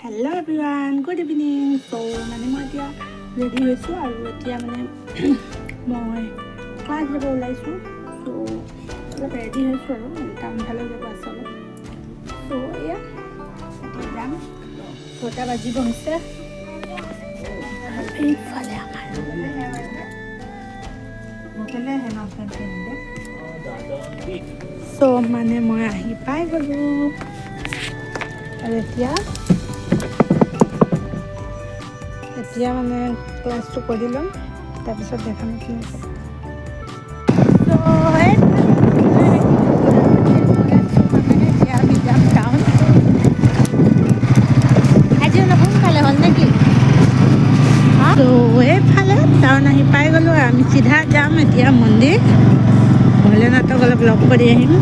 Hello everyone, good evening. So মানে মই এতিয়া ৰেডি হৈছোঁ আৰু এতিয়া মানে মই ক্লাছ যাব ওলাইছোঁ। চ' অলপ ৰেডি হৈছোঁ আৰু টাউন ফালে যাব আছে অলপ। চ' এয়া এতিয়া যাম, 6টা বাজিব হৈছে। এইফালে আমাৰ চ' মানে মই আহি পাই গ'লোঁ আৰু এতিয়া এতিয়া মানে ক্লাছটো কৰি ল'ম, তাৰপিছত দেখাম আপোনালোকক। এতিয়া আমি যাম টাউন। আজি অলপ সোনকালে হ'ল নেকি? ত' এইফালে টাউন আহি পাই গ'লোঁ আৰু আমি চিধা যাম এতিয়া মন্দিৰ, ভোলেনাথক অলপ লগ কৰি আহিম।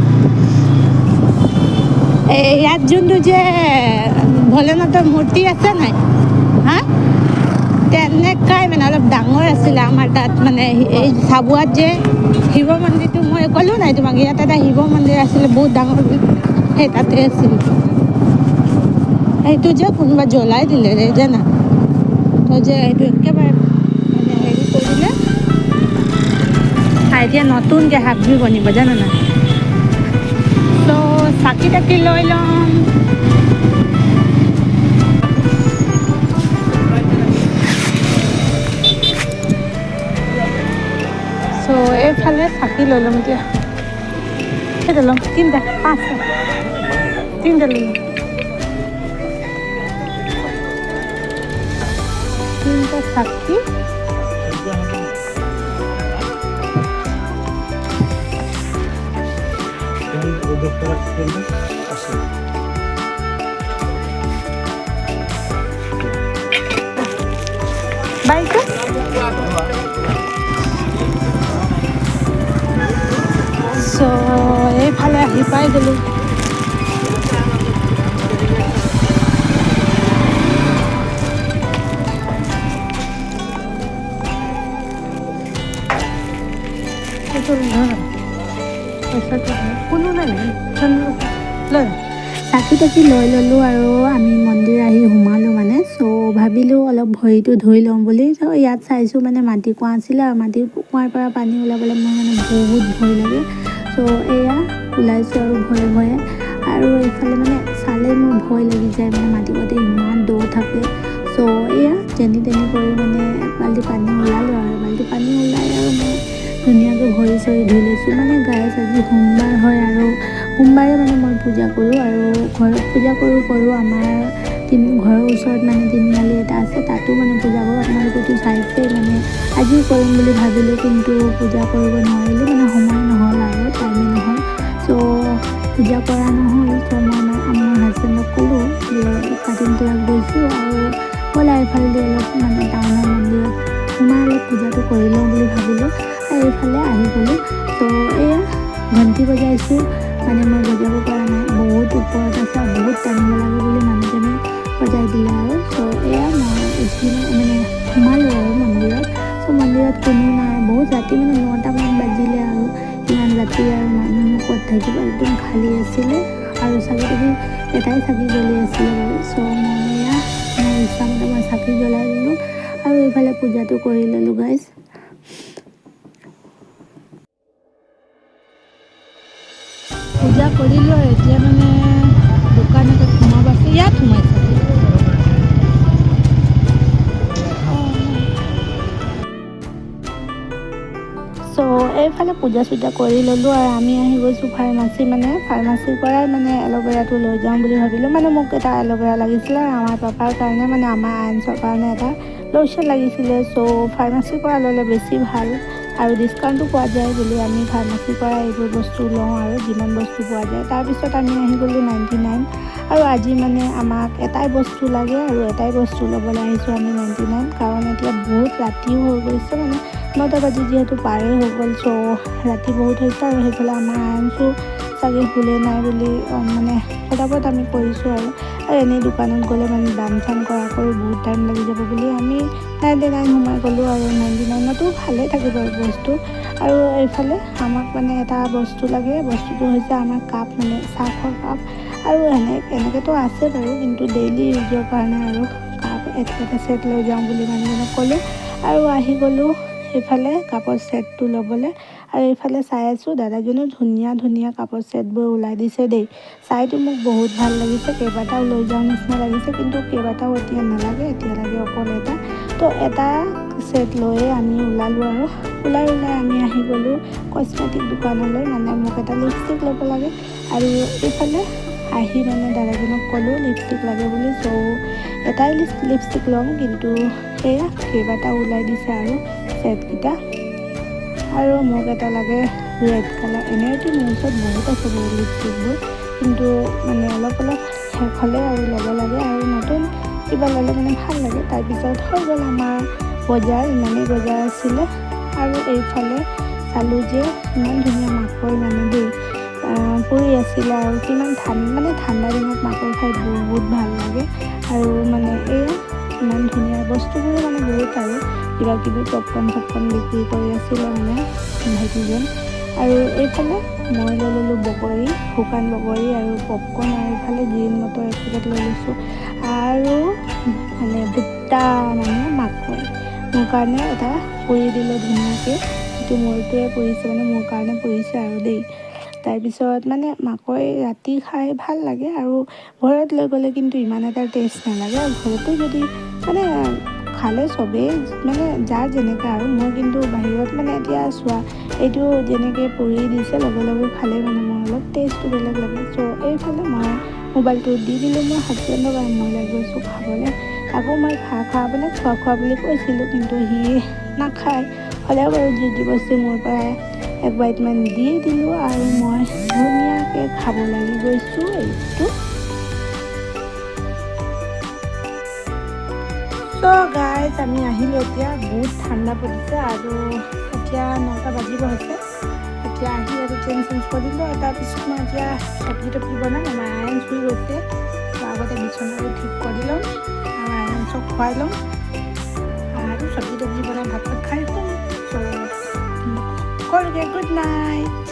এই ইয়াত যোনটো যে ভোলেনাথৰ মূৰ্তি আছে নাই, হা, তেনেকাই মানে অলপ ডাঙৰ আছিলে আমাৰ তাত। মানে এই চাবুৱাত যে শিৱ মন্দিৰটো মই ক'লোঁ নাই তোমাক, ইয়াত এটা শিৱ মন্দিৰ আছিলে বহুত ডাঙৰ, সেই তাতে আছিল। সেইটো যে কোনোবা জ্বলাই দিলে ৰে জানা, তো যে সেইটো একেবাৰে মানে হেৰি কৰিলে। এতিয়া নতুনকৈ হাবি বনিব জানা নাই। ত' চাকি তাকি লৈ ল'ম। চ' এইফালে চাকি লৈ ল'ম এতিয়া, কেইটা ল'ম? তিনিটা, পাঁচটা, তিনিটা লৈ ল'ম। তিনিটা চাকি। বাইক। চ' এইফালে আহি পাই গ'লোঁ। কোনো নাই, লৈ চাকি তাকি লৈ ল'লোঁ আৰু আমি মন্দিৰ আহি সোমালোঁ মানে। চ' ভাবিলোঁ অলপ ভৰিটো ধুই ল'ম বুলি। চ' ইয়াত চাইছোঁ মানে মাটি কুঁৱা আছিলে আৰু মাটি কুঁৱাৰ পৰা পানী ওলাবলৈ মোৰ মানে বহুত ভয় লাগে। চ' এয়া ওলাইছোঁ আৰু ভয়ে ভয়ে। আৰু এইফালে মানে চালেই মোৰ ভয় লাগি যায়, মানে মাটি কুঁৱাতে ইমান দ থাকে। চ' এয়া যেনি তেনি কৰি মানে এবাল্টি পানী ওলালোঁ আৰু এবাল্টি পানী ওলাই আৰু মই ধুনীয়াকৈ ভৰি চৰি ধুই লৈছোঁ। মানে গাইজ আজি সোমবাৰ হয় আৰু সোমবাৰে মানে মই পূজা কৰোঁ আৰু ঘৰত পূজা কৰোঁ। আমাৰ ঘৰৰ ওচৰত মানে তিনিআলি এটা আছে, তাতো মানে পূজা কৰোঁ। আপোনালোকেতো চাইছেই, মানে আজিও কৰিম বুলি ভাবিলোঁ কিন্তু পূজা কৰিব নোৱাৰিলোঁ, মানে সময় নহ'ল আৰু টাইমেই নহ'ল। চ' পূজা কৰা নহ'ল। চ' মই আমাৰ হাজবেণ্ডক ক'লোঁ যে কাটিং ক্লাছ গৈছোঁ আৰু ব'লা এইফালেদি অলপ মানে টাউনৰ মন্দিৰত সোমাই অলপ পূজাটো কৰি লওঁ বুলি ভাবিলোঁ আৰু এইফালে আহি গ'লোঁ। চ' এয়া ঘণ্টি বজাইছোঁ, মানে মই বজাব পৰা নাই, বহুত ওপৰত আছে আৰু বহুত টানিব লাগে বুলি মানুহজনে বজাই দিলে আৰু। চ' এয়া মই উঠি মানে সোমালোঁ আৰু মন্দিৰত। চ' মন্দিৰত কোনো নাই, বহুত ৰাতি মানে 9টামান বাজিলে আৰু ইমান ৰাতি আৰু মানুহনো ক'ত থাকিব, একদম খালী আছিলে আৰু চাকি তাকি এটাই চাকি জ্বলি আছিলে বাৰু। চ' মই এয়া মোৰ ইচ্ছামতে মই চাকি জ্বলাই দিলোঁ আৰু এইফালে পূজাটো কৰি ল'লোঁ গাইজ। পূজা কৰিলোঁ আৰু এতিয়া মানে দোকান এটাত সোমাব আছে, ইয়াত সোমাইছে। চ' এইফালে পূজা চূজা কৰি ল'লোঁ আৰু আমি আহি গৈছোঁ ফাৰ্মাচী। মানে ফাৰ্মাচীৰ পৰাই মানে এল'ভেৰাটো লৈ যাওঁ বুলি ভাবিলোঁ। মানে মোক এটা এল'ভেৰা লাগিছিলে আৰু আমাৰ পাপাৰ কাৰণে মানে আমাৰ আইনছৰ কাৰণে এটা লোচন লাগিছিলে। চ' ফাৰ্মাচীৰ পৰা ল'লে বেছি ভাল আৰু ডিছকাউণ্টো পোৱা যায় বুলি আমি ফাৰ্মাচীৰ পৰা এইবোৰ বস্তু লওঁ আৰু যিমান বস্তু পোৱা যায়। তাৰপিছত আমি আহি গ'লোঁ 99 আৰু আজি মানে আমাক এটাই বস্তু লাগে আৰু এটাই বস্তু ল'বলৈ আহিছোঁ আমি 99, কাৰণ এতিয়া বহুত ৰাতিও হৈ গৈছে, মানে 9টা বাজি যিহেতু পাৰেই হৈ গ'ল। চ' ৰাতি বহুত হৈছে আৰু সেইফালে আমাৰ আইনছো চাগে শুলে নাই বুলি মানে ফটাফট আমি কৰিছোঁ আৰু। আৰু এনেই দোকানত গ'লে মানে দাম চাম কৰা কৰি বহুত টাইম লাগি যাব বুলি আমি 99 সোমাই গ'লোঁ আৰু 99তো ভালেই থাকে বাৰু বস্তু। আৰু এইফালে আমাক মানে এটা বস্তু লাগে, বস্তুটো হৈছে আমাৰ কাপ, মানে চাহ খোৱা কাপ। আৰু এনেকৈতো আছে বাৰু, কিন্তু ডেইলি ইউজৰ কাৰণে আৰু কাপ এটা ছেট লৈ যাওঁ বুলি মানুহজনক ক'লোঁ। আৰু আহি গ'লোঁ এইফালে কাপৰ ছেটটো ল'বলৈ। আৰু এইফালে চাই আছোঁ, দাদাজনেও ধুনীয়া ধুনীয়া কাপৰ ছেটবোৰ ওলাই দিছে দেই। চাইতো মোক বহুত ভাল লাগিছে, কেইবাটাও লৈ যাওঁ নিচিনা লাগিছে, কিন্তু কেইবাটাও এতিয়া নালাগে, এতিয়া লাগে অকল এটা। তো এটা ছেট লৈয়ে আমি ওলালোঁ। আৰু ওলাই ওলাই আমি আহি গ'লোঁ কচমেটিক দোকানলৈ, মানে মোক এটা লিপষ্টিক ল'ব লাগে। আৰু এইফালে আহি মানে দাদাজনক ক'লোঁ লিপষ্টিক লাগে বুলি। চ' এটাই লিপষ্টিক ল'ম, কিন্তু সেয়া কেইবাটাও ওলাই দিছে আৰু ছেটকেইটা। আৰু মোক এটা লাগে ৰেড কালাৰ। এনেইতো মোৰ ওচৰত বহুত আছে বাৰু লিপষ্টিকবোৰ, কিন্তু মানে অলপ অলপ শেষ হ'লে আৰু ল'ব লাগে, আৰু নতুন কিবা ল'লে মানে ভাল লাগে। তাৰপিছত হৈ গ'ল আমাৰ বজাৰ, ইমানেই বজাৰ আছিলে। আৰু এইফালে চালোঁ যে ইমান ধুনীয়া মাকৈ মানে দেই পুৰি আছিলে। আৰু কিমান মানে ঠাণ্ডা দিনত মাকৈ খাই বহুত ভাল লাগে। আৰু মানে এয়া ইমান ধুনীয়া বস্তুবোৰো মানে বহুত, আৰু কিবা কিবি পপকৰ্ণ চপকৰ্ণ বিক্ৰী কৰি আছিলে মানে ভাইটিজন। আৰু এইফালে মই লৈ ল'লোঁ বগৰী, শুকান বগৰী আৰু পপকৰ্ণ। আৰু এইফালে গ্ৰীণ মটৰ এক পেকেট লৈ লৈছোঁ, আৰু মানে ভুট্টা মানে মাকৈ মোৰ কাৰণে এটা পুৰি দিলে ধুনীয়াকৈ। সেইটো মোৰটোৱে পুৰিছে, মানে মোৰ কাৰণে পুৰিছে আৰু দেই। তাৰপিছত মানে মাকৈ ৰাতি খাই ভাল লাগে, আৰু ঘৰত লৈ গ'লে কিন্তু ইমান এটা টেষ্ট নালাগে। আৰু ঘৰতো যদি মানে খালে চবেই মানে যাৰ যেনেকৈ আৰু, মই কিন্তু বাহিৰত মানে এতিয়া চোৱা এইটো যেনেকৈ পুৰি দিছে লগে লগে খালে মানে মোৰ অলপ টেষ্টটো বেলেগ লাগে। চ' এইফালে মই মোবাইলটো দি দিলোঁ মোৰ হাজবেণ্ডক, আৰু মই লাগি গৈছোঁ খাবলৈ। তাকো মই খা খা মানে খোৱা খোৱা বুলি কৈছিলোঁ, কিন্তু সি নাখায়। হ'লেও বাৰু জোৰ জবৰদস্তি মোৰ পৰাই এক বাইটমান দি দিলোঁ, আৰু মই ধুনীয়াকৈ খাব লাগি গৈছোঁ এইটো। চ' গাইজ, আমি আহিলোঁ এতিয়া, বহুত ঠাণ্ডা পৰিছে আৰু এতিয়া 9টা বাজিব হৈছে। এতিয়া আহি আৰু চেঞ্জ চেঞ্জ কৰিলোঁ, আৰু তাৰপিছত মই এতিয়া চব্জি তব্জি বনাম। আমাৰ আয়ন শুই গৈছে, তো আগতে বিচনাটো ঠিক কৰি ল'ম আৰু আয়নচক খুৱাই ল'ম, আৰু চব্জি তব্জি বনাই ভাত চাত খাই শুম। চ' সকলোকে গুড নাইট।